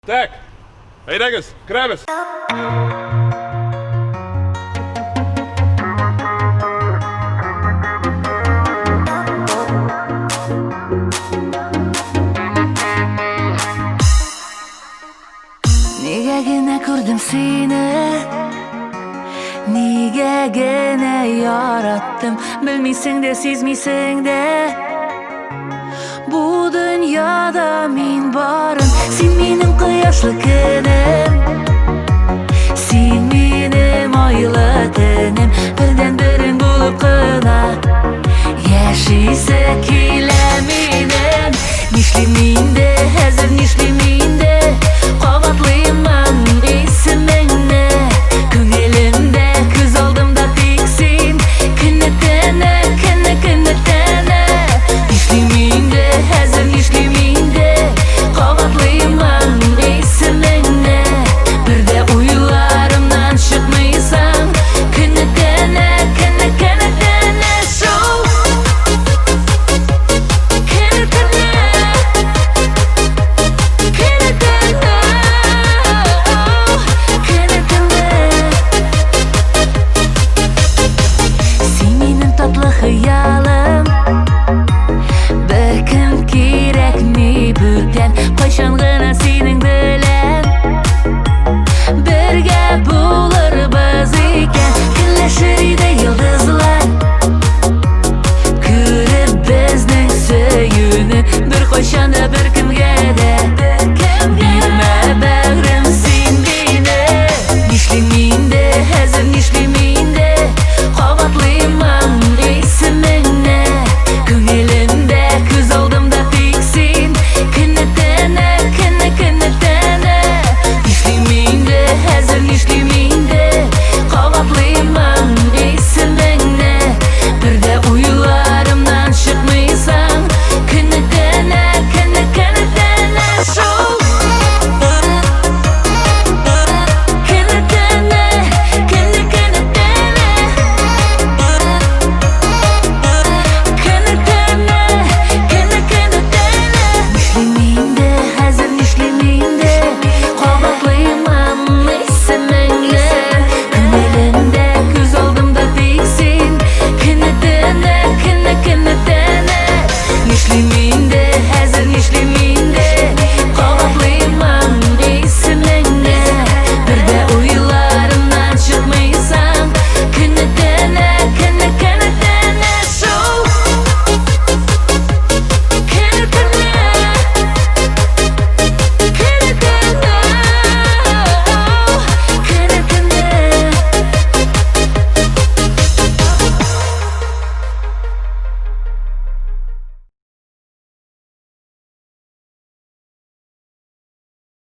Так, әйдәгез, керәбез. Нигә генә күрдем сине, Нигә генә яраттым, Белмисең дә, сизмисең дә. Бу дөньяда мин барым, Син минем кояшлы көнем, Син минем айлы төнем, Бердән берең булып кына Яшисе килә минем. Нишлим инде хәзер, нишлим?